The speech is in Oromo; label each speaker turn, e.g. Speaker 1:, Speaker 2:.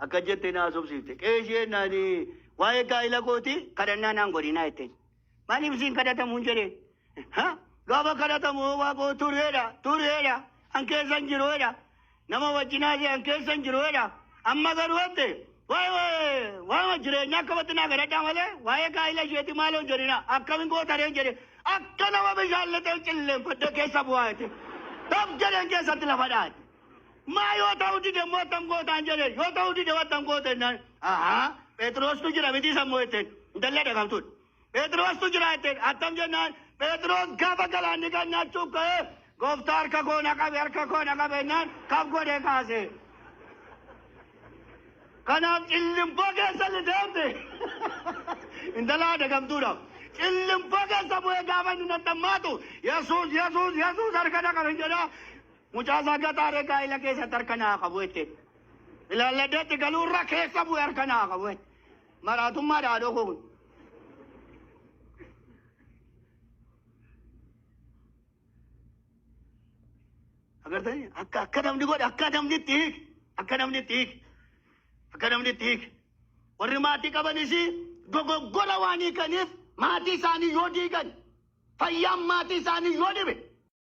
Speaker 1: Akka jettee na haasofsiifte. Qeeshii jennaan waa'ee gaa'ila kooti kadhannaa naan godhinaa jetteen. Maaliif siin kadhatamu hin jedheen. Ha? Gaafa kadhatamu waaqoo tureedha tureedha an keessa hin jiruedha. Nama wajjin haasa'e an keessa hin jiruedha. Amma garuu jette waa'ee waa'ee jireenyaa akkamatti naa kadhadhaa malee waa'ee gaa'ila isheeti maaloo hin jedhina akkamin gootareen jedhe akka nama bishaan lixee cilleenfadhee keessa bu'aa jette. Tab jedheen keessatti lafa dhaate. Maa yoo ta'uu dide immoo attam gootaan jedhe yoo ta'uu dide attam goota jennaan ahaa Phexrostu jira miti sammuu jetteen intalli adagamtuudha. Phexrostu jira jetteen attam jennaan Phexros gaafa galaanni kan nyaachuuf ka'ee gooftaa harka koo na qabe harka koo na qabe jennaan kaf godhee kaase. Kanaaf cillinfoo keessa lixeemte intala adagamtuudha. Cillinfoo keessa bu'ee gaafa inni nattammaatu Yesuus Yesuus Yesuus harka na qabe jedhaa. Mucaa isaa gataaree gaa'ila keessatti harka naa qabu jette. Ilaalladheetti galuurra keessa bu'e harka naa qabu jette. Maraatummaa dhaadhoo koo kun. Agartanii akka akka namni godhe akka namni itti hiike akka namni itti hiike akka namni itti hiike. Warri maatii qabanis dogoggora waan hiikaniif maatii isaanii yoo diigan fayyaan maatii isaanii yoo dhibe.